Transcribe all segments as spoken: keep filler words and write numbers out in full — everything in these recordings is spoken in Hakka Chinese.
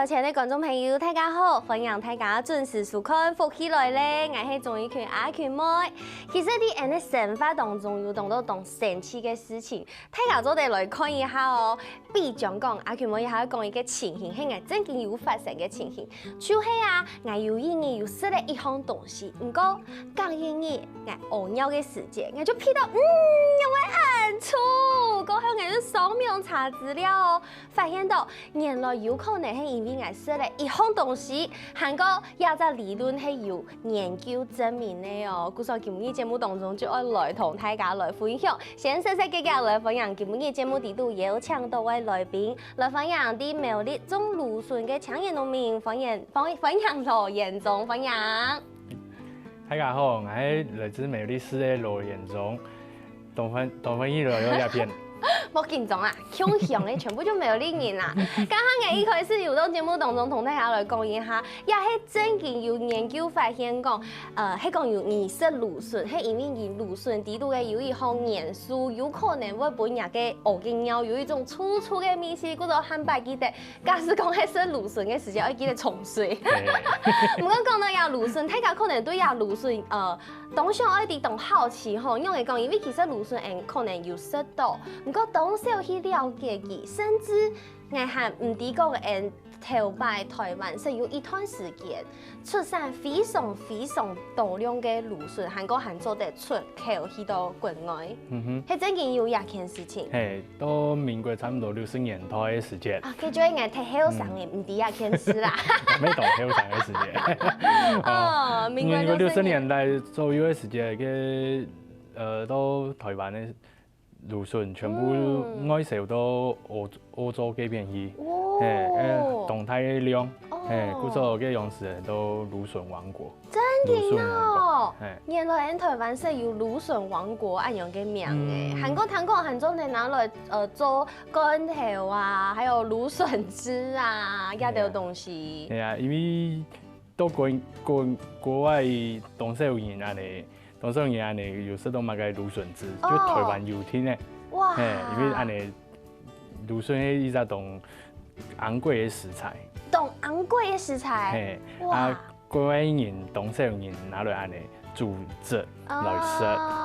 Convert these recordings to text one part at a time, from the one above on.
親愛个觀眾朋友，大家好，歡迎大家準時收看《福氣來了》，𠊎係鍾怡群阿群妹。其實，在𠊎等个生活當中，有當多當神奇个事情，大家做得來看一下哦。比將講，阿群妹這下講一个情形，係𠊎真經有發生个情形，就係啊，𠊎有一日有食了一項東西，毋過隔一日𠊎屙尿个時節，𠊎就鼻到，嗯，仰會恁臭，過後𠊎就上網查資料哦， 發現到，原來有可能係因為𠊎食了一項東西，還過這隻理論係有研究證明个哦。故所今日節目當中就愛來同大家來分享。先細細个个來歡迎今日節目裡肚邀請到个來賓，來歡迎在苗栗種蘆筍个青年農民，歡迎歡歡迎羅彥宗，歡迎。大家好，𠊎係來自苗栗市个羅彥宗。 當歡當歡喜來到這片。莫緊張啊，共鄉个全部就苗栗人啦。剛剛𠊎一開始有到節目當中同大家來講一下，也係真經有研究發現講，呃，係講有你食蘆筍，係因為你蘆筍裡肚个有一項元素，有可能會分若个屙个尿有一種臭臭个味緒，故所下擺記得 假使講係食蘆筍个時節，愛記得沖水。毋過講到這蘆筍，大家可能對這蘆筍，呃，當想愛知當好奇吼，仰會講，因為其實蘆筍𠊎可能有食到，毋過當少去了解佢，甚至𠊎還毋知講𠊎頭擺臺灣係有一段時間出產非常非常多量个蘆筍，還過還做得出口去到國外。 係真經有這件事情。係，到民國差毋多六十年代个時節。啊，該就係𠊎忒後生个，毋知這件事啦。無當後生个時節。哦，民國六十年代左右个時節，該，呃，到臺灣个蘆筍全部外銷到歐歐洲該片去。哦，係，呃，當大个量，係，故所該央時安到蘆筍王國。 真个哦！原來𠊎等臺灣係有蘆筍王國恁樣个名誒，還過聽講還做得拿來呃做罐頭啊，還有蘆筍汁啊，這兜東西。係啊，因為到國國國外當少人恁樣，當少人恁樣有食到麼个蘆筍汁，就臺灣有定誒。哇！係，因為恁樣蘆筍係一隻當昂貴个食材。當昂貴个食材。係，哇！啊， 國外人當少人拿來恁樣煮汁來食，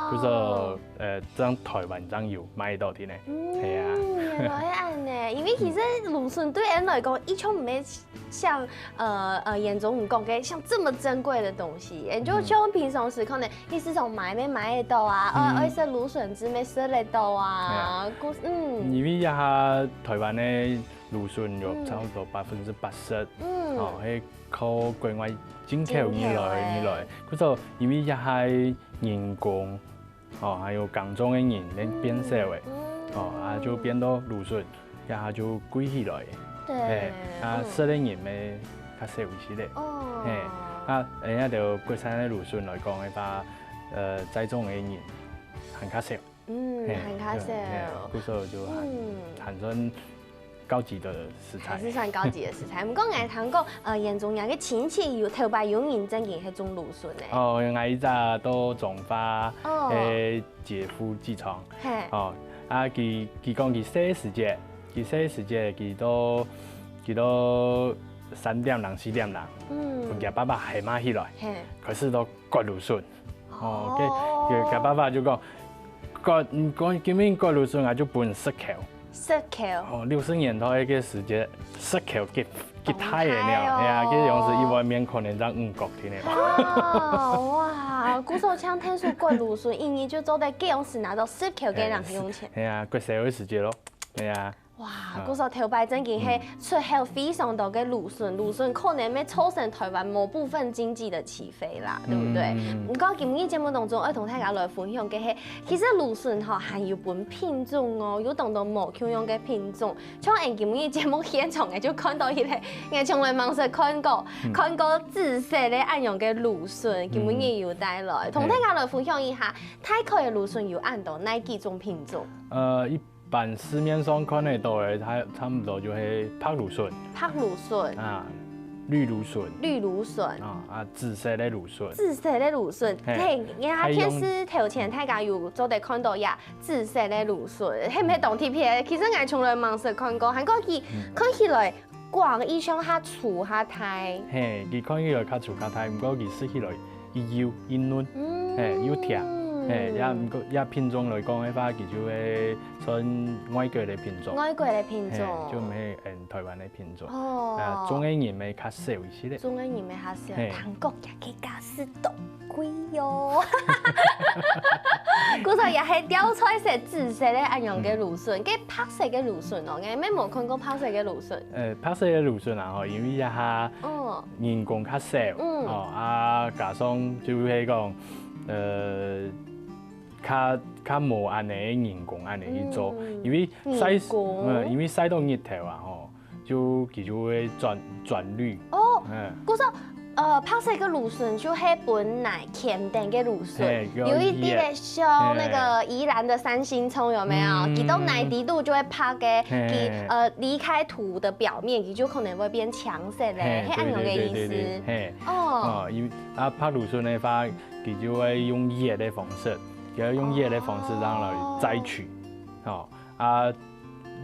故所呃，正臺灣正有賣到定誒。係啊。原來係恁樣，因為其實蘆筍對𠊎等來講，一向毋係像呃呃彥宗你講个像這麼珍貴的東西，𠊎等就像平常時可能去市場買乜買得到啊，愛愛食蘆筍汁乜食得到啊，故嗯。因為這下臺灣个蘆筍有差不多百分之八十，嗯，哦，係 靠國外進口入來入來，故所因為這下人工，哦，還有耕種个人變少誒，哦，啊就變到蘆筍，這下就貴起來。對，啊食个人乜較少一息咧。哦，係，啊，誒，該兜國產个蘆筍來講个話，呃，栽種个人還較少。 嗯，還較少。故所就還還算高級的食材。還是算高級的食材。毋過𠊎聽講，呃，彥宗若个親戚有頭擺有人正經係種蘆筍誒。哦，𠊎一隻到彰化，哦，誒，姐夫寄床。係。哦，啊，佢佢講佢細時節，佢細時節佢到佢到三點零四點零，嗯，分厥爸爸喊啊起來，係，開始到割蘆筍。 哦，該該爸爸就講，割，你講今日割蘆筍啊，就分你食口。食口。哦，六十年代个時節，食口幾幾大个呢，係啊，該央時一碗麵可能正五角定个。哇哇，故所像𢯭手割蘆筍，一日就做得該央時拿到食口个零用錢。係啊，割蘆个時節咯，係啊。 哇，故所頭擺正經係出口非常多个蘆筍，蘆筍可能會造成臺灣某部分經濟的起飛啦，對不對？毋過今日節目當中愛同大家來分享个係，其實蘆筍吼還有分品種哦，有當多無共樣个品種。像𠊎今日節目現場个就看到一個，𠊎從來吂識看過，看過紫色个恁樣个蘆筍，今日有帶來，同大家來分享一下，大概个蘆筍有恁多哪幾種品種？呃，一 般市面上看得到个，差差毋多就係白蘆筍。白蘆筍。啊，綠蘆筍。綠蘆筍。啊啊，紫色个蘆筍。紫色个蘆筍，係，你看電視頭前大家有做得看到呀，紫色个蘆筍，係毋係當特別？其實𠊎從來吂識看過，還過佢看起來廣，佢像較粗較大。嘿，佢看起來較粗較大，毋過佢食起來又幼又嫩，嗯。嘿，又甜，嘿，也毋過也品種來講个話，佢就會算外國个品種，外國个品種。嘿，就毋係嗯台灣个品種。哦。啊，種个人乜較少一些咧。種个人乜較少，嘿。聽講也可以加四多。 貴哦。故所也係吊菜色、紫色个恁樣个蘆筍，該白色个蘆筍哦，𠊎乜無看過白色个蘆筍。呃，白色个蘆筍啊，吼，因為這下哦，人工較少，嗯。哦，啊，加上就係講，呃，較較無恁呢人工恁呢去做，嗯。因為曬，人工。嗯，因為曬到日頭啊，吼， 就佢就會轉轉綠。哦，嗯。故所，呃，白色个蘆筍就係本來鹹甜个蘆筍，嘿，有一滴个像那個宜蘭的三星蔥，有沒有？嗯。佢到泥底肚就會白个，嘿。佢呃離開土的表面，佢就可能會變青色嘞，嘿，係恁樣个意思。對對對對對，嘿。哦。哦，因啊白蘆筍个話，佢就會用熱个方式，佢要用熱个方式讓佢摘取，哦，啊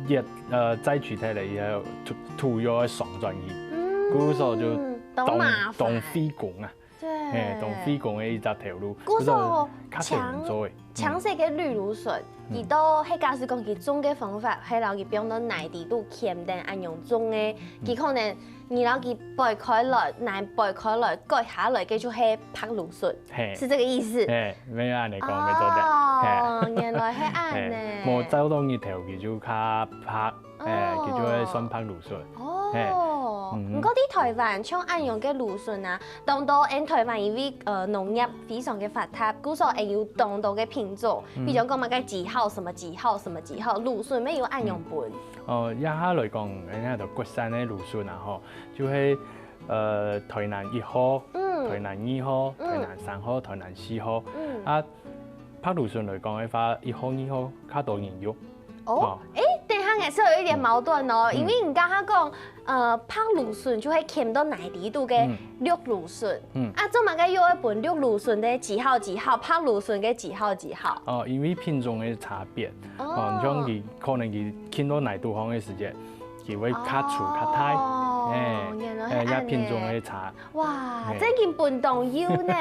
熱，呃，摘取忒了以後，土土又愛送轉去，嗯，故所就當當麻煩。當費工啊，對，嘿，當費工个一隻頭路，故所故所較少人做个。青色个綠蘆筍，嗯。佢都係假使講佢種个方法，係摎佢放到泥底肚鹹等恁樣種个，嗯。佢可能你摎佢掰開來，泥掰開來，割下來，該就係白蘆筍。 嘿。是這個意思。嘿，沒有恁呢講，沒做得。哦，嘿。原來係恁呢。嘿，無照到日頭，佢就較白，嘿，哦。佢就會算白蘆筍。哦，嘿。嗯哼。毋過在台灣，像恁樣个蘆筍啊，當多，因台灣因為，呃，農業非常个發達，故所因有當多个品種，嗯。比如講麼个幾號、什麼幾號、什麼幾號，蘆筍乜有恁樣分。嗯。哦，這下來講，人家就國產个蘆筍啊，吼，就係 呃，台南一號、嗯。台南二號、嗯。台南三號、台南四號。嗯。啊，白蘆筍來講个話，一號、二號較多人用。哦，哦。誒，等一下，𠊎係有一點矛盾哦，嗯。因為你剛剛講，呃，白蘆筍就係鹹到泥底肚个嗯。綠蘆筍，嗯。啊，做麼个又會分綠蘆筍个幾號幾號，白蘆筍个幾號幾號？哦，因為品種个差別，哦。哦，你像佢可能佢浸到泥肚項个時間， 佢會較粗較大，哦，哎，原來係恁呢。哎，也品種个差。哇，哎。正經分當幼呢。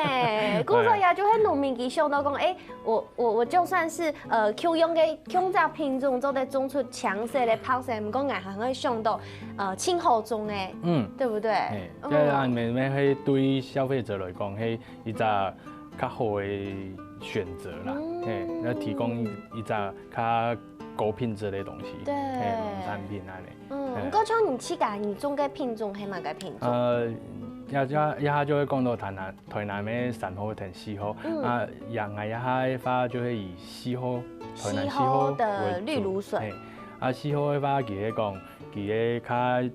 故所也就係農民佢想到講，哎，我我我就算是呃共樣个共隻品種做得種出青色个白色，毋過𠊎還會想到呃盡好種个，嗯。對不對？哎，嗯。這樣慢慢係對消費者來講，係一隻較好个選擇啦。嗯。嘿，要提供一隻較高品質个東西，對。嘿，農產品恁呢。 嗯，嘿。毋過像你自家，你種个品種係麼个品種？呃，這這這下就會講到台南台南个三號同四號，嗯。啊，也𠊎這下个話就係以四號，台南四號四號个為主。綠蘆筍。嘿，啊，四號个話，佢係講佢个較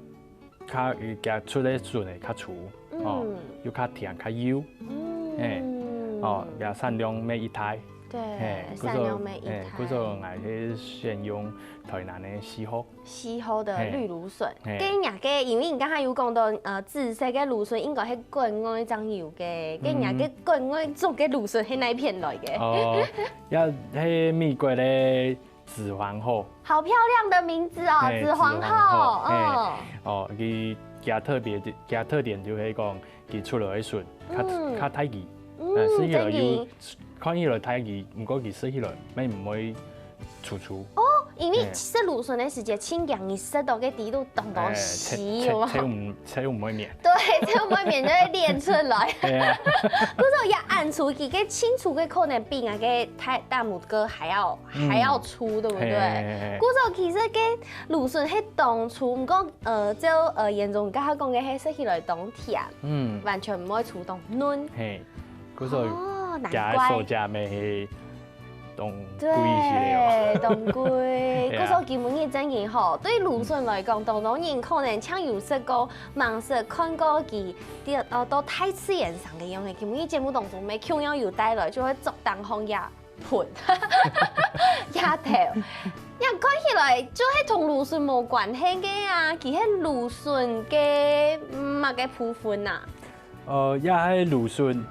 較佢出个筍會較粗，嗯。哦，又較甜較幼，嗯。嘿，哦，也產量乜一大。對，嘿，產量乜一大。故所，嘿，故所𠊎係選用台南个四號。 四號个綠蘆筍。嘿。該若个，因為你剛才有講到，呃，紫色个蘆筍應該係國外正有个，該若个國外種个蘆筍係哪片來个？哦，也係美國个紫皇后。好漂亮的名字哦，嘿，紫皇后，紫皇后，嘿。哦。哦，佢佢特別，佢特點就係講，佢出來个筍，較，嗯。較大支，嗯，呃，食起來有，正經。看起來大支，毋過佢食起來乜毋會 粗粗。哦，因為食蘆筍个時節，盡驚你食到个底肚當當細，有無？切切毋切毋會面。對，切毋會面就會裂出來。對啊。故所也恁粗，佢个盡粗个可能比𠊎个大大拇哥還要，嗯。還要粗，對不對？嘿嘿嘿嘿。故所其實个蘆筍係當粗，毋過呃，照呃嚴總剛剛講个，係食起來當甜，嗯。完全毋會粗當嫩。嘿，故所哦，難怪。加手價乜係 當貴一些哦。對，當貴。對啊。故所今晡日正經吼，對蘆筍來講，當多人可能像有食過，吂食看過佢，跌，呃，到大自然上个樣个。今晡日節目當中，乜共樣有帶來，就會做當紅也噴，也頭。也看起來就係同蘆筍無關係个啊，佢係蘆筍个麼个部分啊？ 呃，也係蘆筍，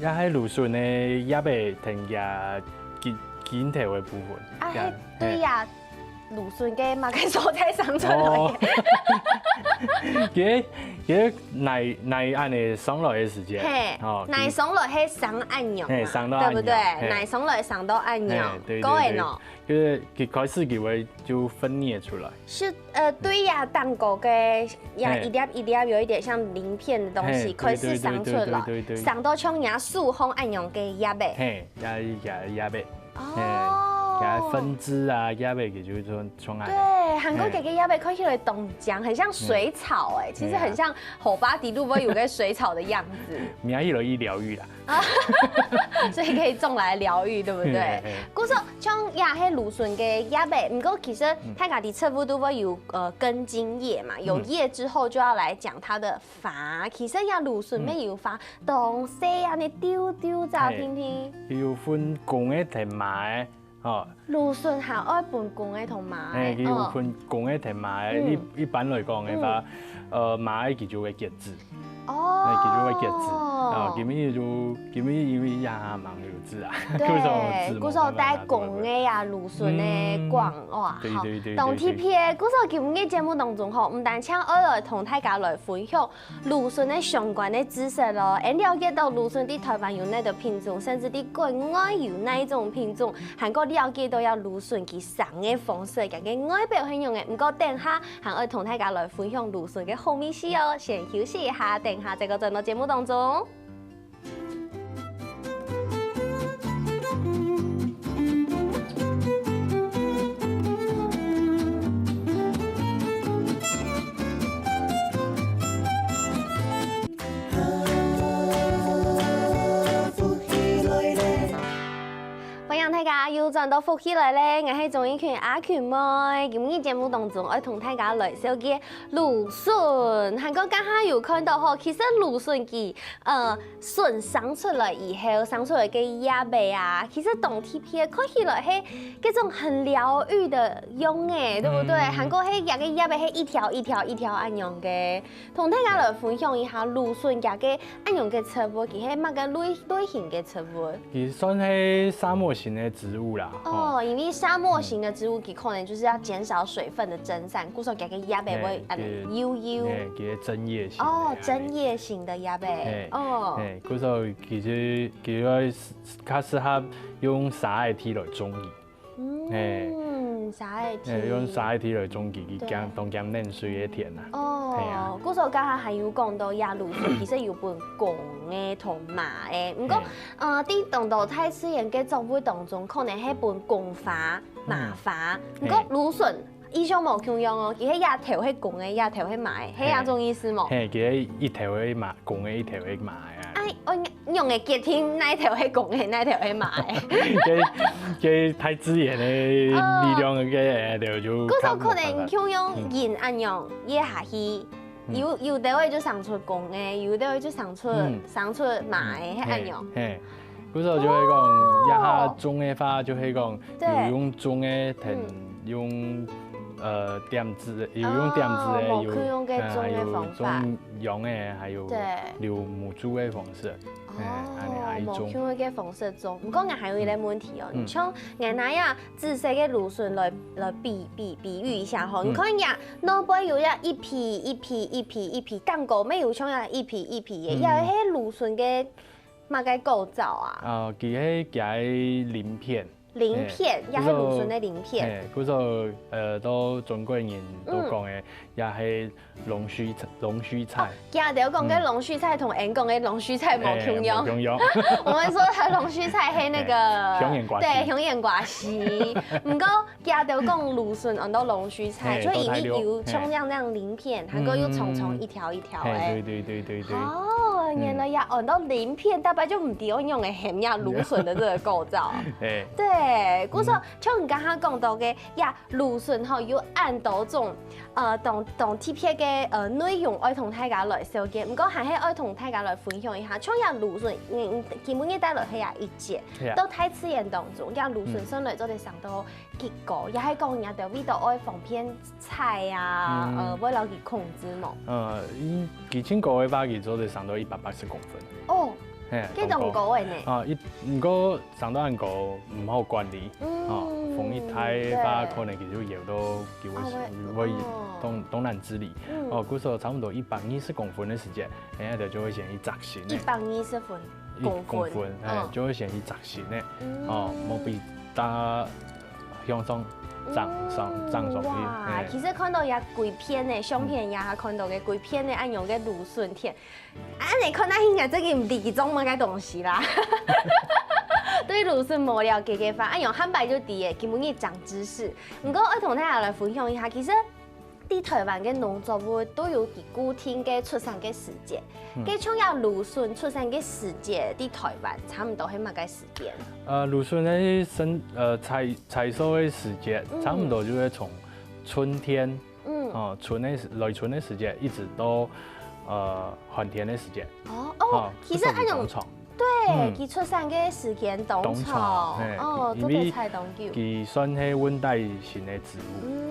也係蘆筍个葉仔同佢根根頭个部分。啊，也，係對呀，嘿。蘆筍个麼个所在生出來个？哦。佢，佢哪，哪恁呢上來个時間？嘿，哦，哪上來係生恁樣嘛，嘿，生到恁樣，對不對？嘿。哪上來生到恁樣，嘿，對，對，對。過癮哦。就是佢開始佢會就分裂出來。是，呃，對呀，蛋糕个呀，嘿。一粒一粒有一點像鱗片的東西，嘿，開始生出來，對，對，對，對，對，對。生到像人家樹項恁樣个葉仔。嘿，呀，呀，呀，嘿。哦。嘿，佢个分支啊，葉仔佢就會出，出來。對，還過，嘿。佢个葉仔看起來當靚，很像水草欸，嗯。其實很像河壩底肚會有個水草的樣子。嘿啊。你還有一療癒啦。啊，所以可以種來療癒，對不對？嘿，嘿。故所像也係蘆筍个葉仔，不過其實大家的植物都會有，呃，根莖葉嘛，有葉之後就要來講它的花。其實也蘆筍乜有花，當細恁呢丟丟，照定定。嘿，有分公个同嫲个，吼。蘆筍還愛分公个同嫲个，嘿，佢有分公个同嫲个，嗯。一，一般來講个話，嗯。呃，嫲个佢就會結子。 哦。欸，佢就會結子。啊，今日就，今日因為也還蠻有子啊，對，故所子無辦法，故所帶公个啊，蘆筍个光，嗯，哇，好，對，對，對，當特別。對，對。故所今日節目當中吼，毋單淨愛來同大家來分享蘆筍个相關个知識咯，也了解到蘆筍在台灣有哪个品種，甚至在國外有哪一種品種，還過了解到這蘆筍佢生个方式，佢个外表係仰个。毋過等下 還愛同大家來分享蘆筍个好味緒哦。先休息一下，等下再過轉到節目當中。歡迎大家又轉到福氣來了，𠊎係鍾意群阿群妹。今日節目當中愛同大家來紹介蘆筍，還過剛剛有看到吼，其實蘆筍佢，呃，筍生出來以後，生出來个葉仔啊，其實當特別，看起來係該種很療癒的樣欸，對不對？嗯。還過係這個葉仔係一條一條一條恁樣个。 同大家來分享一下蘆筍這個恁樣个植物，佢係麼个類，類型个植物？佢算係沙漠型个植物啦，哦，吼。因為沙漠型个植物，佢可能就是要減少水分的蒸散，故所佢个葉仔會恁樣幼幼。嘿，佢，嘿，佢係針葉型个。哦，針葉型的葉仔，嘿，哦。嘿，故所其實，佢會較適合用沙个地來種佢。 嗯，嘿。沙个地。嘿，用沙个地來種佢，佢對。當，當兼冷水个田啊。哦，嘿啊。故所剛剛還有講到這蘆筍，其實有分公个同嫲个。毋過，嘿。呃，在當多大自然个作物當中，可能係分公花、嫲花。嗯。毋過蘆筍，嘿。意思無共樣哦，佢係這頭係公个，這頭係嫲个，係這種意思無？嘿，佢係一頭係嫲，公个，一頭係嫲个啊。哎，哦， 仰會決定哪一頭係公个，哪一頭係嫲个？該，該大自然个力量，哦。該就較無辦法。故所可能像用人恁樣，嗯。一下去，嗯。有，有兜仔就生出公个，有兜仔就生出，嗯。生出嫲个，嗯。係恁樣。嘿，嘿。故所就係講，哦。這下種个話，就係講，對。有用種个，同嗯。用，呃，點子个，有用點子个，哦，有，無共樣个種个方法。啊，還有種秧个，還有對。留母豬个方式。 哦，哎，恁樣還一種。無共樣个方式種。毋過𠊎還有一個問題哦，嗯。你像𠊎拿這仔細个蘆筍來，來比，比，比喻一下吼，嗯。你看呀，外背有這一皮一皮一皮一皮，頂高乜有像這一皮一皮个，嗯。這係蘆筍个麼个構造啊？啊，佢係，佢係鱗片。 鱗片，嘿，也係蘆筍个鱗片。嘿，故所，呃，都中國人都講个，嗯。也係龍鬚菜，龍鬚菜。哦，佢兜講个龍鬚菜同𠊎講个龍鬚菜無共樣。嘿，無共樣。我們說的龍鬚菜係那個，嘿，香櫞瓜絲。對，香櫞瓜絲。毋過佢兜講蘆筍安到龍鬚菜，嘿，就因為有像這樣，這樣鱗片，還過又長長一條一條个。嘿，對，對，對，對，對。哦，原來也安到鱗片，大概就毋知愛仰仔喊這蘆筍的這個構造。嘿。對，故所 像你剛剛講到个，呀，蘆筍吼，有恁多種，呃，當，當特別个，呃，內容愛同大家來紹介。毋過還係愛同大家來分享一下，像呀蘆筍，嗯，嗯，今晡日帶來係呀一節，係啊。到大自然當中，呀蘆筍算來做得生到幾高，嗯。也係講人家兜為著愛方便採啊，嗯。呃，會摎佢控制無？呃，佢，佢盡高个話，佢做得生到一百八十公分。哦，係啊，該當高个呢。當高。啊，一，毋過 生到恁高毋好管理，嗯。哦，風一大个話，對。可能佢就搖到佢會啊，會，會哦。東東南之里。嗯。哦，故所差毋多一百二十公分个時節，哎呀，就會選一隻新个。一百二十分一公分，公分，哎，嗯。就會選一隻新个。嗯。哦，無比大向上長上長上去。哇，哎。其實看到這規片个相片呀，看到个規片个恁樣个蘆筍田，啊，你看那應該這個毋知佢種麼个東西啦。對蘆筍無了解个話，哎喲，坦白就知个，今晡日長知識。毋過，愛同大家來分享一下，其實 在台灣个農作物都有佢固定个出產个時節，嗯。該像這蘆筍出產个時節，在台灣差毋多係麼个時間？呃，蘆筍个生呃採採收个時節，嗯。差毋多就係從春天，嗯。哦，春个時來春个時節，一直到呃寒天个時節。哦哦哦，其實恁樣當長。對，嗯。佢出產个時間當當長，長，嘿，哦，做得因為採當久。佢算係溫帶型个植物。嗯。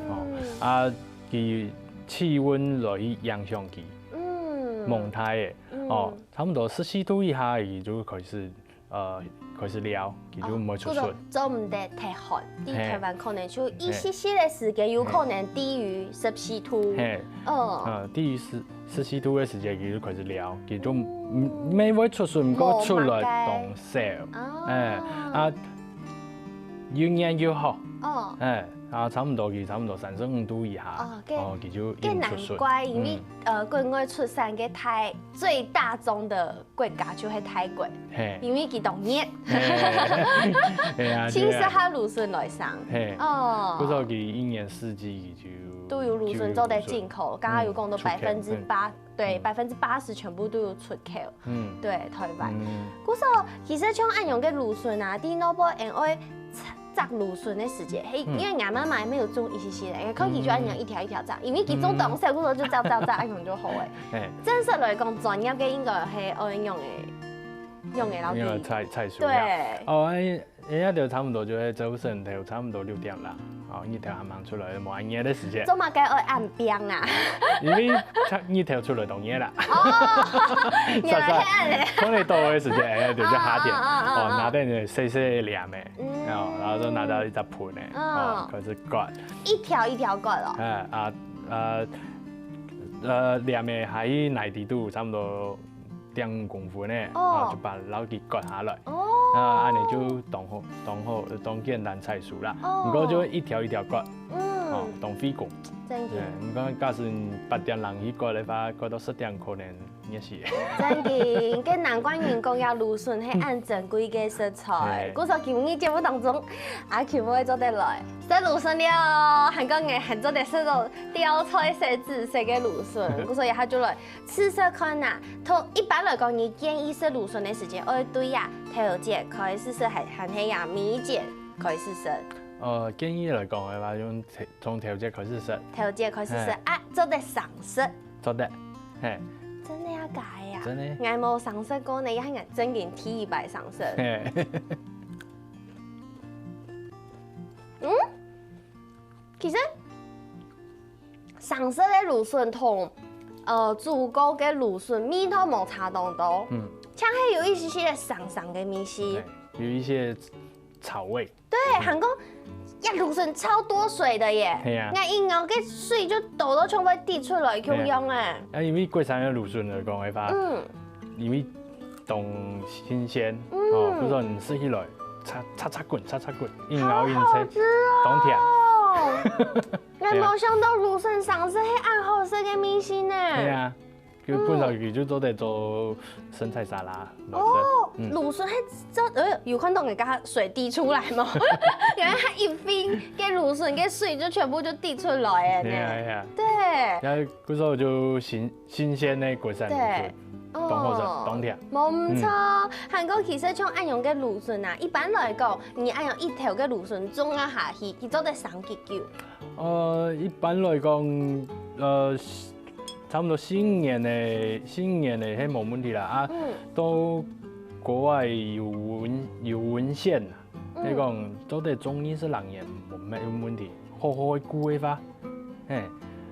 哦，啊，佢氣溫來影響佢，嗯。蒙大个，嗯。哦，差毋多十四度以下，佢就開始呃開始了，佢就毋會出筍。哦，故所做毋得忒寒，在嘿。台灣可能就一息息个時間，有可能低於十四度。嘿，嗯。呃，低於十十四度个時節，佢就開始了，佢就毋毋會出筍，毋過出來當少。哦。哎，啊，又熱又好，哦。哎，啊，差毋多佢差毋多三十五度以下，哦，該哦，佢就該難已經出筍。怪，因為嗯呃，國外出產个大最大宗个國家就係泰國，嘿，因為佢當熱，嘿，嘿啊，盡適對啊，合蘆筍來生。嘿，哦。故所佢一年四季佢就都有蘆筍做得進口，剛剛有講到百分之八，對，嗯。百分之八十全部都有出口。嗯，對，台灣。嗯，故所其實像恁樣个蘆筍啊，在老板恁愛摘蘆筍个時節，嘿，嗯。因為𠊎媽媽也沒有種一息息个，看佢就恁樣一條一條摘，因為佢種當少，故所就摘摘摘，恁樣就好誒。嘿，正式來講，專業个應該係愛用个，用个老因為弟。採採收了。對。哦，哎，哎呀，就差毋多就係朝晨頭差毋多六點啦，哦，日頭還吂出來，無恁熱个時節。做麼个愛恁拚啊？因為它日頭出來當熱啦。哦，原來係恁樣。可能到个時節，哎，就係夏天，啊啊啊啊啊哦，拿等細細个籃个，嗯哦，然後就拿到一隻盆个，嗯哦，開始割，一條一條割哦。哎啊啊，呃，籃个還係泥底肚，差毋多兩公分个，哦啊，就把老弟割下來。哦。啊，恁樣就當好，當好，當簡單採收啦。哦毋過就一條一條割，哦嗯，，當費工。真的。哎，你看，假使你八點鐘去割个話，割到十點可能熱死。真的，該難怪人講這蘆筍係恁珍貴个食材。哎故所今日節目當中，阿Q會做得來食蘆筍了，還講𠊎還做得食到吊菜色、紫色个蘆筍，故所以下就來試食看啊。同一般來講，你建議食蘆筍个時間，愛對呀，頭節開始食，還還係呀，尾節開始食？呃，建議來講个話，用頭從頭節開始食。頭節開始食哎啊，做得生食。做得，嘿，真的啊，假的啊？真的𠊎無生食過呢，也係𠊎正經第一擺生食。嘿，其實生食个蘆筍同呃煮過个蘆筍味道無差當多，嗯，像係有一息息个生生个味緒。對，有一些草味。對，還過呀，蘆筍超多水的耶，嘿啊那一咬，該水就多到全部會滴出來，共樣哎。啊，因為國產个蘆筍來講个話，嗯，因為當新鮮，嗯哦，比如說你食起來，擦擦擦滾，擦擦滾，硬咬硬切，好好吃哦。當甜。我無想到蘆筍生食係恁好食个味緒呢。對啊，佢本來佢就做得做生菜沙拉來食。哦，嗯蘆筍係做，呃，有看到人家水滴出來嗎？原來他一冰，該蘆筍个水就全部就滴出來哎對啊，呢。對啊。對，然後故所就新新鮮个國產蘆筍，對當好食，哦當甜。無毋錯。還過其實像恁樣个蘆筍啊，一般來講，你恁樣一頭个蘆筍種啊下去，佢做得生幾久？呃，一般來講，呃，差不多四五年个，四五年个係無問題啦。啊，嗯，到國外有文有文獻啊，嗯佢講做得種二十零年無無問題，好好个顧个話，嘿，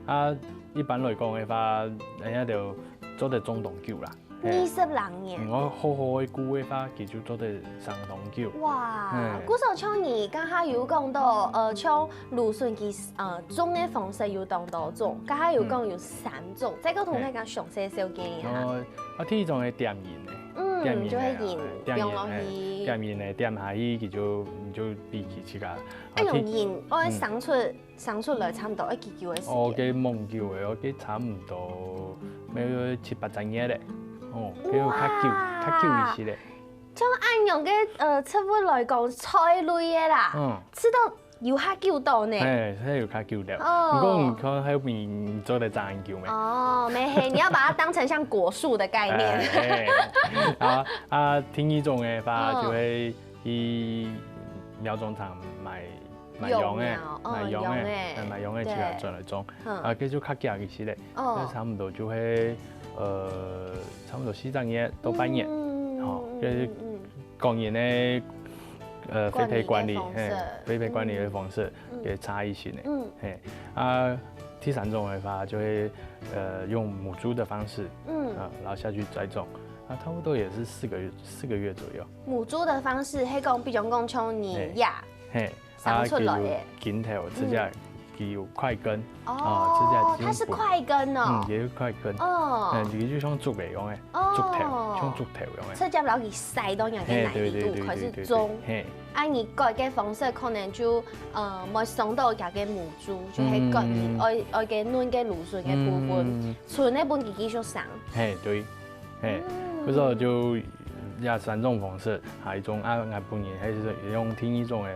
啊，一般來講个話，人家就做得種當久啦。嘿。二十零年。嗯，愛好好个顧个話，佢就做得生當久。哇，嘿。故所像你剛剛有講到，呃，像蘆筍佢，呃，種个方式有當多種，剛剛有講有三種，再過同大家詳細紹介一下。哦，啊，第一種係點仁个，嗯，點仁个啊，就係仁，點仁，放落去。嘿，點仁个，點下去，佢就，你就比佢自家。啊，用仁，愛生出 生出來差毋多愛幾久个時間？哦，該吂久个哦，該差毋多愛七八隻月咧。哦，該有較久，哇！較久一息咧。像恁樣个，呃，植物來講，菜類个啦，嗯。食到有較久到呢。嘿，係有較久了。哦。毋過你看，後面做得長很久咩？哦，沒嘿，你要把它當成像果樹的概念。哎，嘿。啊，啊，第二種个話，嗯。就係去苗種場買 買秧个，幼苗，哦，買秧个，秧个，哎，買秧个起來，對。轉來種。嗯。啊，該就較遽一息咧，哦。該差毋多就係，呃，差毋多四隻月到半年，嗯，吼，嗯，該係嗯，嗯。個人个，呃，分配管理，管理个方式。嘿，分配管理个方式，嗯。也差一息咧，嗯。嘿，啊，第三種个話就係，呃，用母株个方式，嗯。啊，然後下去再種，啊，差不多也是四個月，四個月左右。母株个方式，係講，比如講像你呀，嘿。 嘿，生出來个。啊，佢有根頭，直接嗯。佢有塊根，哦，啊，直接就係佢係快根哦。嗯，佢係快根。哦。嗯，佢就像竹仔樣个，哦。竹頭，像竹頭樣个。直接摎佢塞到人个泥裡肚，嘿，對，對，對，開始種。對，對，對，嘿。啊，你割个方式可能就，呃，無傷到佢个母株，就係割你嗯。愛，愛个嫩个蘆筍个部分，嗯。賰个分佢繼續生。嘿，對。 嘿，嗯。故所就這三種方式，下一種啊，𠊎本人還係用第二種个，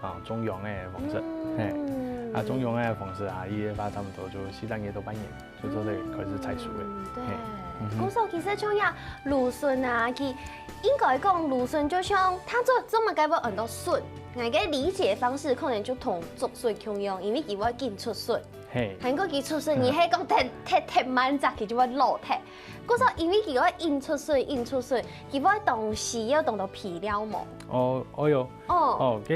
啊，種秧个方式，嗯。嘿，啊，種秧个方式啊，佢个話差不多就四隻月到半年，就做得開始採收个，嗯，對。嘿，嗯哼。故所其實像這蘆筍啊，佢應該講蘆筍就像佢做，做麼个會恁多筍，𠊎个理解方式可能就同竹筍共樣，因為佢會緊出筍。 嘿。還過佢出筍，嗯。你係講忒，忒，忒慢隻，佢就會老忒。故所因為佢會緊出筍，緊出筍，佢會當需要當多肥料無？哦，哦喲。哦。哦，該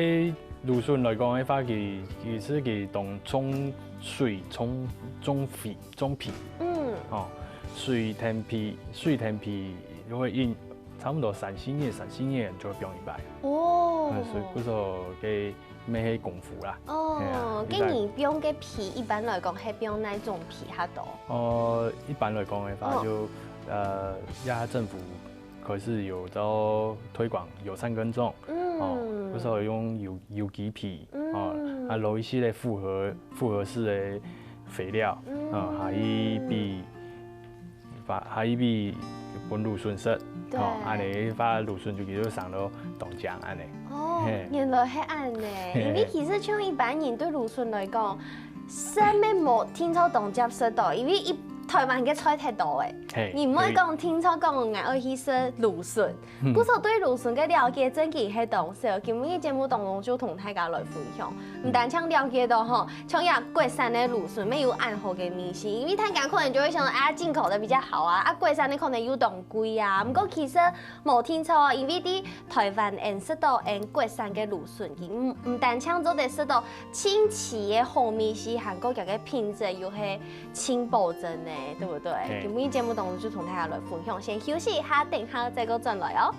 蘆筍來講个話，佢，佢係佢當重水、重，重肥、重肥。嗯。哦，水忒肥，水忒肥就會緊，差不多三四日，三四日就會放一擺。哦。嗯，所以故所該 乜係功夫啦。哦，嘿啊，該你放个肥一般來講係放哪種肥較多？呃，一般來講个話，哦。就，呃，這下政府開始有在推廣友善耕種，嗯。哦，比如說用有，有機肥，嗯。哦，啊，落一息个複合，複合式个肥料，嗯。啊，還有比 還，還有比分蘆筍食，對。吼，恁樣个話蘆筍就叫做生到當靚恁樣。哦，嘿。原來係恁樣。嘿。因為其實像一般人對蘆筍來講，食乜無定著當輒食到，因為一，臺灣个菜忒多誒。嘿，你毋會講定著講𠊎愛去食蘆筍，嗯。故所對蘆筍个了解真經係當少，今晡日節目當中就同大家來分享。毋單淨了解到吼，像這國產个蘆筍乜有恁好个味緒，因為大家可能就會想說，啊，進口的比較好啊，啊，國產的可能又當貴啊。毋過其實無定著啊，因為在臺灣𠊎等食到𠊎等國產个蘆筍，佢毋，毋單淨做得食到盡齊个好味緒，還過佢个品質又係 盡保證呢，對不對？嘿。今晡日節目當中就同大家來分享，先休息一下，等下再過轉來哦。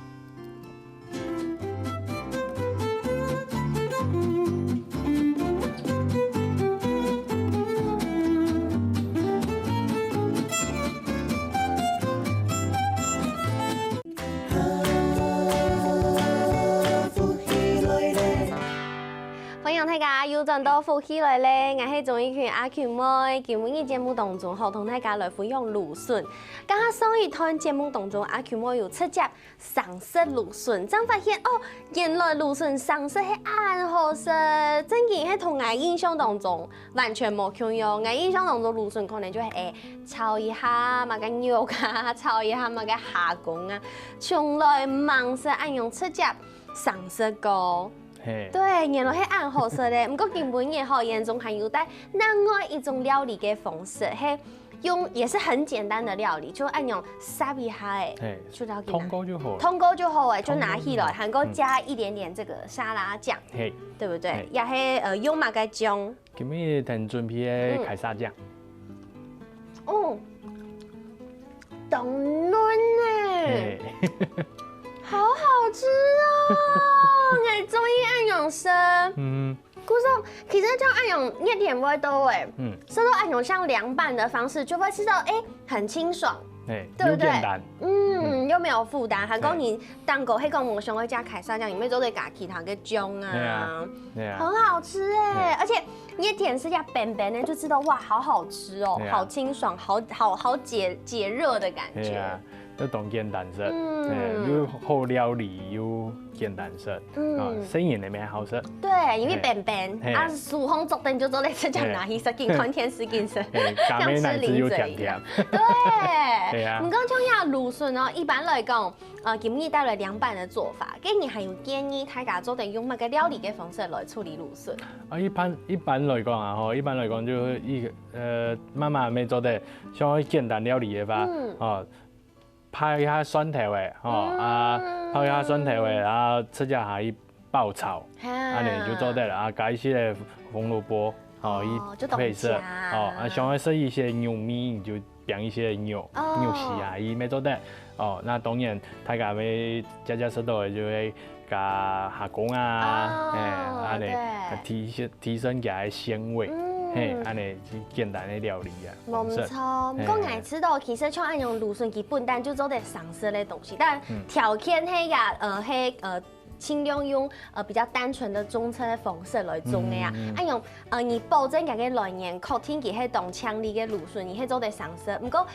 歡迎大家又轉到福氣來了，𠊎係鍾意群阿群妹。今晡日節目當中吼，同大家來分享蘆筍。剛剛上一段節目當中，阿群妹有直接生食蘆筍，正發現哦，原來蘆筍生食係恁好食，真經係同𠊎印象當中完全無共樣。𠊎印象當中蘆筍可能就係，誒，炒一下麼个肉啊，炒一下麼个蝦公啊，從來毋識恁樣直接生食過。 嘿。對，原來係恁好食咧。毋過今晡日吼，𠊎等還有帶另外一種料理个方式，係用，也是很簡單的料理，就恁樣煠一下誒，嘿，就了解。燙過就好了。燙過就好誒，就拿起來，嗯，嗯，嗯。還過加一點點這個沙拉醬，嘿。對不對？嘿。也係，呃，用麼个醬？今晡日𠊎等準備个凱撒醬。嗯。哦。當嫩呢，嘿，好好吃哦！𠊎中意恁樣食。嗯，故所其實像恁樣熱天會到誒，嗯，吃到恁樣像涼拌的方式，就會吃到哎很清爽，哎，對不對有簡單，嗯，又沒有負擔，還講你蛋糕，還講我想要加凱撒醬，你們做得加其他个醬啊對啊。對啊，很好吃哎，而且你点是加冰冰的，就知道哇，好好吃哦，對啊好清爽，好好好解解热的感觉。对啊，就當簡單食，嗯哎，又好料理又簡單食，嗯啊，生意那边好食，对，因为冰冰嘿啊，手工做的就做得直接拿去食，緊看電視緊食。哎，加美奶子又甜甜，对，对啊毋過像這蘆筍哦，一般來講，呃，今日帶來涼拌的做法，跟你還有建議大家做得用麼个料理的方式來處理蘆筍？啊，一般一般來講啊，吼，一般來講就係一个呃，媽媽也做得，像簡單料理个話，嗯哦，拍一下蒜頭个，吼，啊，拍一下蒜頭个，啊，直接下去爆炒，哈安尼就做得了啊，加一些紅蘿蔔，吼，哦就當去配色，加哦，啊，想要食一些肉味，你就放一些肉，哦肉絲啊，佢也做得。哦，那當然，大家會家家食到个就會加蝦公啊，哦嘿，安尼對提升提升佢个鮮味，嗯嘿，安尼簡單个料理啊，無毋方式錯，毋過嘿𠊎知道，其實像恁樣蘆筍，佢本身就做得生食个東西，但嗯條件係呀，呃，係呃，盡量用呃比較單純的中餐的方式來種个啊。嗯恁樣呃，你保證佢个來源，確定佢係當淨俐个蘆筍，你係做得生食。毋過，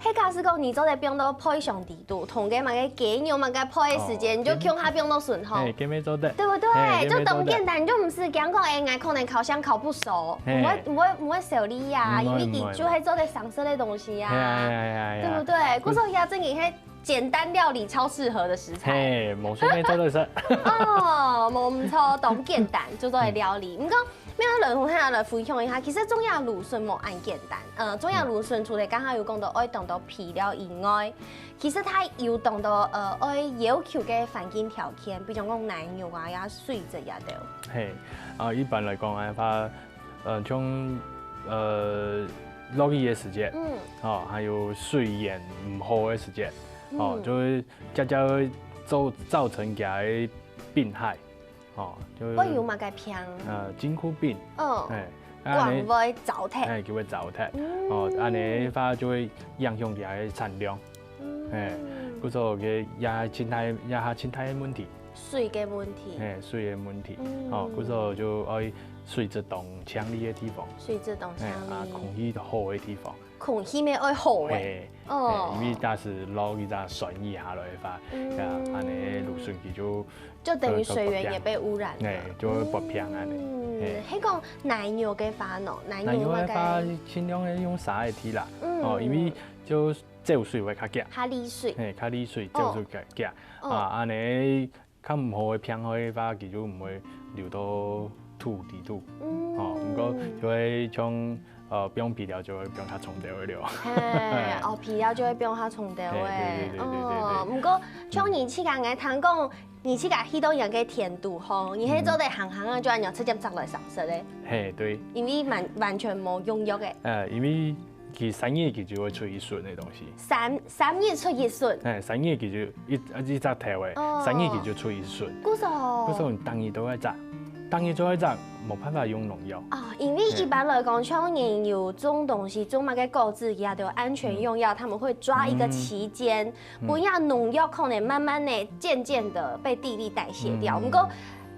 係假使講你做得放到配上底肚，同个麼个雞肉麼个配个時間，哦你就共下放到筍吼。嘿，根本做得。對不對？嘿就當簡單，就毋使驚講，哎，𠊎可能烤箱烤不熟，嘿毋會毋會毋會受理呀，毋會因為佢就係做得生食个東西呀。嘿呀嘿呀嘿呀嘿呀，對不對？故所以啊，正經係簡單料理超適合的食材。嘿，無錯，做得食。哦，無毋錯，當簡單就做得料理。毋過，咩來同大家來分享一下，其實種這蘆筍無恁簡單。呃，種這蘆筍除了剛剛有講到愛當多肥料以外，其實佢有當多呃愛要求个環境條件，比如講泥肉啊、呀水質也都。嘿，啊，一般來講个話，呃，像呃落雨个時節，嗯，哦，還有水源毋好个時節，哦，嗯就會漸漸會造造成佢个病害，哦，就會有麼个病？呃金箍病，嗯，嘿，光會燥忒。哎，就會燥忒，嗯哦，安尼个話就會影響佢个產量，嗯嘿，故所个也係生態也係生態个問題，水个問題，嘿，水个問題，嗯哦，故所就愛水質當淨俐个地方，水質當淨嘿，啊，俐，空氣好个地方，空氣乜愛好誒。嘿，哦嘿，因為假使落一隻酸雨下來个話，嗯呀，安尼蘆筍佢就就等於水源也被污染了。哎，就會發病安尼，嗯嘿，係講泥肉个話喏，泥泥肉个話肉个，盡量係用沙个地啦，嗯哦，因為就走水會較遽，較利水。嘿，較利水，哦走水較遽，哦啊，安尼較毋好个病害个話，佢就毋會流到土底肚，嗯哦，毋過就會像呃，放肥料就會放較重兜个了。嘿，哦，肥料就會放較重兜嘿對誒。對對對對哦，毋過像你自家，𠊎聽講，你自家去到人个田肚吼，你係做得行行啊，就恁樣直接摘來生食个，嘿，對，因為完完全無用藥个。呃，因為佢三日佢就會出一筍个東西。三三日出一筍，哎，三日佢就一一隻頭个，哦三日佢就出一筍。故所故所你逐日都愛摘，逐日都愛摘，無辦法用農藥。啊，因為一般來講，像人有種東西，種麼个果子，佢都有安全用藥，他們會抓一個期間，分這農藥可能慢慢的、漸漸的被地力代謝掉。嗯毋過，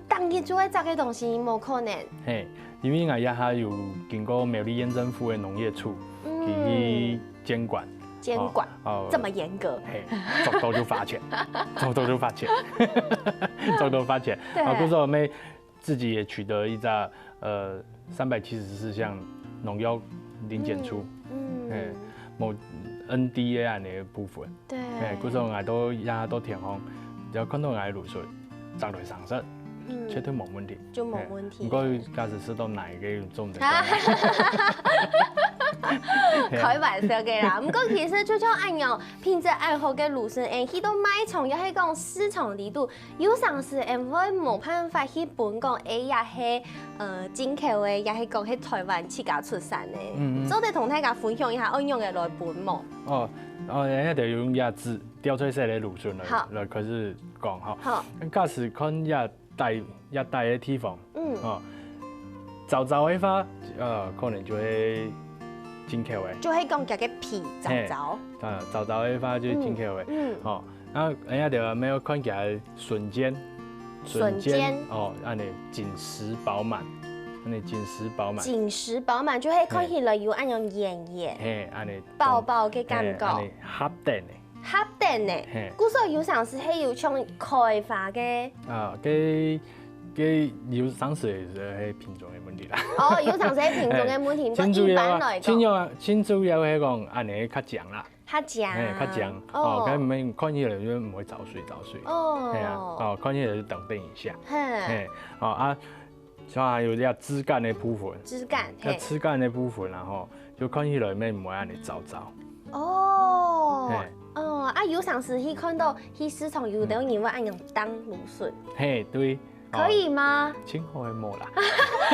逐日就愛摘个東西，無可能。嘿，因為𠊎這下有經過苗栗縣政府个農業處，嗯去監管。監管哦，這麼嚴格，嘿，捉到就罰錢，捉到就罰錢，捉到罰錢。對啊，故所我們自己也取得一隻呃三百七十四項農藥零檢出，嗯嘿，無N D A安尼个部分。對，嘿，故所𠊎都也都田方，只要看到𠊎个蘆筍，摘來生食，嗯絕對無問題。就無問題。嘿毋過假使食到哪一個種的，開玩笑个啦。毋過其實就像恁樣，品質恁好个蘆筍，誒，去到賣場，也係講市場裡肚，有成時，𠊎會無辦法去分講，誒，也係呃進口个，也係講係台灣自家出產个。嗯嗯做得同大家分享一下，愛仰个來分無？哦，哦，那就用這紫，吊翠色个蘆筍來，好。來開始講吼。好。假使看這帶，這帶个地方，嗯。哦，燥燥个話，呃，可能就會進口个。就係講佢个皮燥燥。嘿，啊，燥燥个話就係進口个。嗯，嗯。哦，啊，人家就沒有看起來筍尖，筍尖。筍尖。哦，恁呢緊實飽滿，恁呢緊實飽滿。緊實飽滿，就係看起來有恁樣圓圓。嘿，恁呢。飽飽个感覺。嘿，恁呢合等个。合等个。嘿。故所有常時係有像開花个。啊，該，該有常時係品種个問題啦。哦，有常時係品種个問題，嘿，毋過一般來講。盡主要啊，盡主要，盡主要係講恁呢較靚啦。較靚。嘿，較靚。哦。哦，該毋係看起來就毋會燥水燥水。哦。嘿啊，哦，看起來就等等一下。嘿。嘿，哦，啊， 像還有這枝幹个部分。枝幹，嘿。這枝幹个部分啊，吼，就看起來乜毋會恁呢燥燥。哦，嘿。哦，啊，有常時去看到，去市場有兜人會恁樣當蘆筍。嘿，對。可以嗎？哦，盡好个無啦。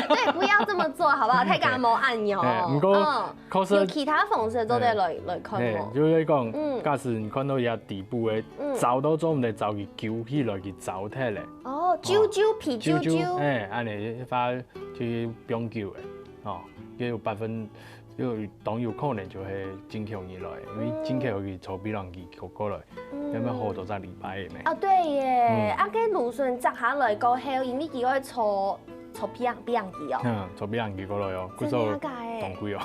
對，不要這麼做，好不好？太感冒按鈕。嘿，毋過，嗯。確實有其他方式做得來，嘿，來看無？嘿，就係講，嗯。假使你看到這底部个，嗯。燥到做毋得燥，佢揪起來，佢燥忒咧。 哦，哦，揪揪皮揪揪。揪揪，哎，恁呢个話就放久个，哦，也有百分，有，當有可能就係進口入來，因為進口佢坐飛行機過，過來，嗯。要毋要好多隻禮拜个咩？啊，對耶，嗯。啊，該蘆筍摘下來過後，因為佢愛坐，坐飛行，飛行機哦。嗯，坐飛行機過來哦，真的假的？故所當貴哦。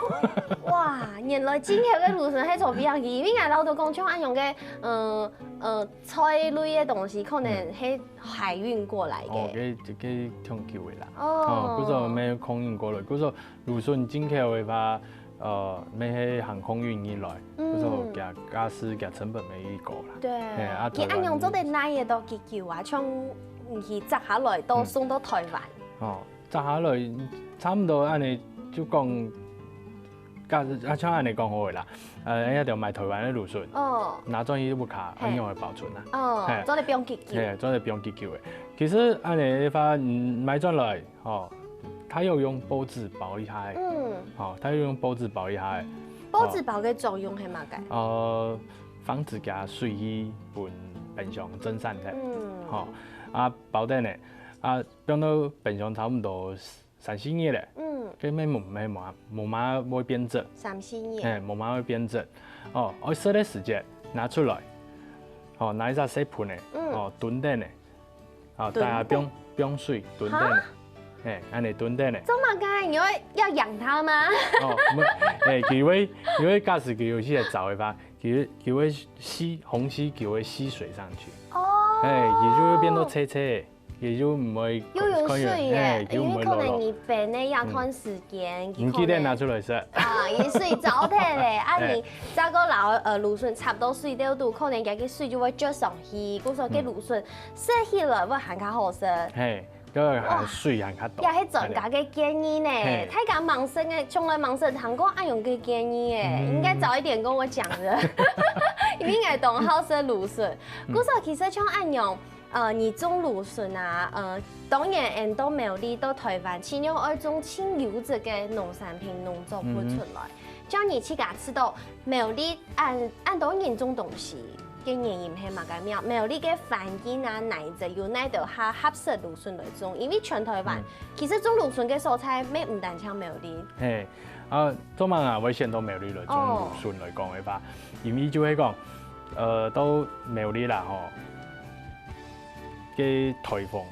哇，原來進口个蘆筍係坐飛行機，因為𠊎老豆講，像恁樣个，嗯，呃，菜類个東西，可能係 海運過來个。哦，該，該忒久个啦。哦。哦，故所乜空運過來，故所蘆筍進口个話，呃，乜係行空運入來，嗯。故所佢價數、佢成本乜高啦。對。嘿，啊，佢恁樣做得耐得到幾久啊？台灣從你去摘下來到送到台灣。嗯。哦，摘下來差毋多恁呢，就講 假，啊，像恁呢講好个啦，呃，人家就買台灣个蘆筍，哦。拿轉去屋下，嘿。恁樣來保存啊。哦，嘿。做得放幾久？嘿，做得放幾久个。其實恁呢个話，嗯，買轉來，吼，佢有用報紙包一下个。嗯。吼，佢有用報紙包一下个。報紙包个作用係麼个？呃，防止佢水氣分冰箱蒸散忒。嗯。吼，啊，包等呢，啊，放到冰箱差毋多 三四日咧，嗯。該乜無，乜無，無麼會變質。三四日。嘿，無麼會變質。哦，愛食个時節拿出來，哦，拿一隻細盆仔，嗯。哦，蹲等咧，哦，蹲等。大家放，放水，蹲等咧。哈？嘿，恁呢蹲等咧。做麼个？你會要養牠嗎？哦，毋，嘿，佢會，佢會假使佢有些燥个話，佢會，佢會吸，虹吸，佢會吸水上去。哦。嘿，佢就會變到脆脆个。 佢就毋會，又有水耶，嘿，佢就毋會落落。因為可能你冰个這段時間，嗯。佢可能，你記得拿出來食。啊，佢水燥忒咧，啊，嘿。你再過摎，呃，蘆筍插到水兜肚，可能佢个水就會聚上去，故所該蘆筍食起來會還較好食。嗯。嘿，該个還水還較多。哇，也係專家个建議呢，嘿。大家吂識个，從來吂識聽過恁樣个建議耶，嗯。應該早一點跟我講的，因為𠊎當好食蘆筍。嗯。故所其實像恁樣， 呃，你種蘆筍啊，呃，當然，𠊎等到苗栗到台灣，盡量愛種盡優質个農產品、農作物出來。嗯哼。像你自家知道，苗栗恁，恁多人種東西，个原因係麼个？苗，苗栗个環境啊，哪一隻有哪兜較合適蘆筍來種？因為全台灣，嗯。其實種蘆筍个所在，乜毋單淨苗栗。嘿，啊，做麼个會選到苗栗來種蘆筍來講个話，哦。因為就係講，呃，到苗栗啦吼， 个颱風，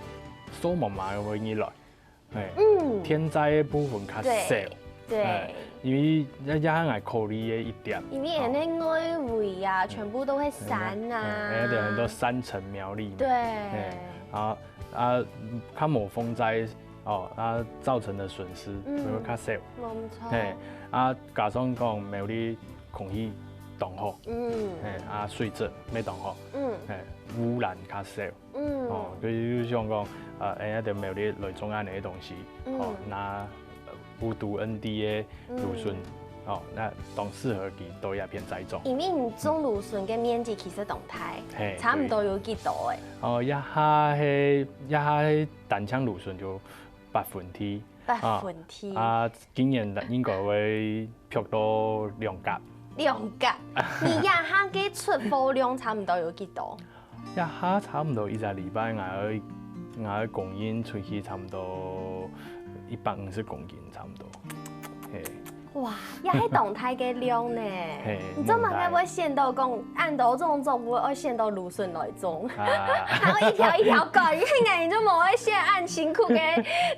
掃毛毛个會入來，嘿，嗯。天災个部分較少，對，對。嘿，因為這，這係𠊎考慮个一點，因為𠊎等个外圍啊，哦。全部都係山啊。嗯，嗯，有很多山城苗栗嘛，對。嘿，啊，啊，較無風災，哦，啊，造成个損失，嗯。就會較少。無錯。嘿，啊，加上講苗栗空氣當好，嗯。嘿，啊，水質乜當好，嗯。嘿，污染較少。 嗯。哦，所以就想講，呃，哎，這兜苗栗來種恁呢个東西，嗯。哦，拿，呃，無毒N D个蘆筍，嗯。哦，該當適合佢到這片栽種。因為你種蘆筍个面積其實當大，嘿，差毋多有幾多欸？對。哦，這下係，這下係單淨蘆筍就八分地。八分地。啊，啊，今年應該會爆到兩甲。兩格。你這下个出貨量差毋多有幾多？這下差毋多一隻禮拜，𠊎个𠊎个供應出去差毋多一百五十公斤，差毋多。嘿，哇，也係當大个量呢。嘿你做麼个會想到講恁多種作物愛選到蘆筍來種？啊，還有一條一條割，因為你就無愛選恁辛苦个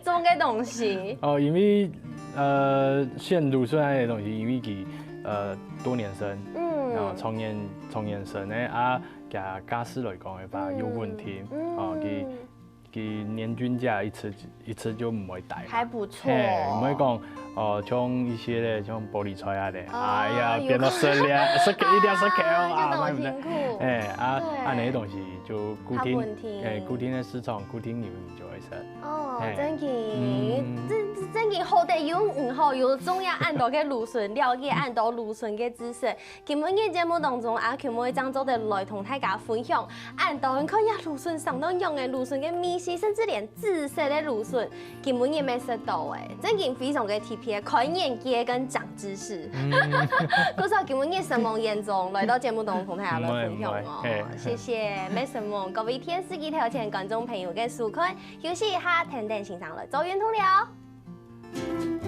種个東西。哦，因為呃，選蘆筍个東西，因為佢呃多年生，然後嗯，常年常年生个啊，佢價數來講个話有穩定，嗯哦，佢佢年均價一直一直就毋會低。還不錯。嘿，毋會講哦，像一些咧，像玻璃菜啊咧，哦哎呀，有變到十粒，十個一粒十個哦，啊，啊，就當買毋得。辛苦。哎啊，對啊那些東西就固定，較穩定哎，固定个市場，固定有你就會食。哦嘿，真緊嗯，這這真緊好得有你吼，有種啊恁多个蘆筍，了解恁多蘆筍个知識。今晡日節目當中，阿Q妹正做得來同大家分享，恁多人看呀蘆筍生到樣个蘆筍个味緒，甚至連紫色个蘆筍，今晡日乜食到誒，真緊非常个特別，開眼界跟長知識。嗯，故所今晡日承蒙嚴總來到節目當中同大家來分享哦毋會毋會，嘿謝謝，乜承蒙各位電視機頭前觀眾朋友个收看，休息一下，等等先生來做運動了。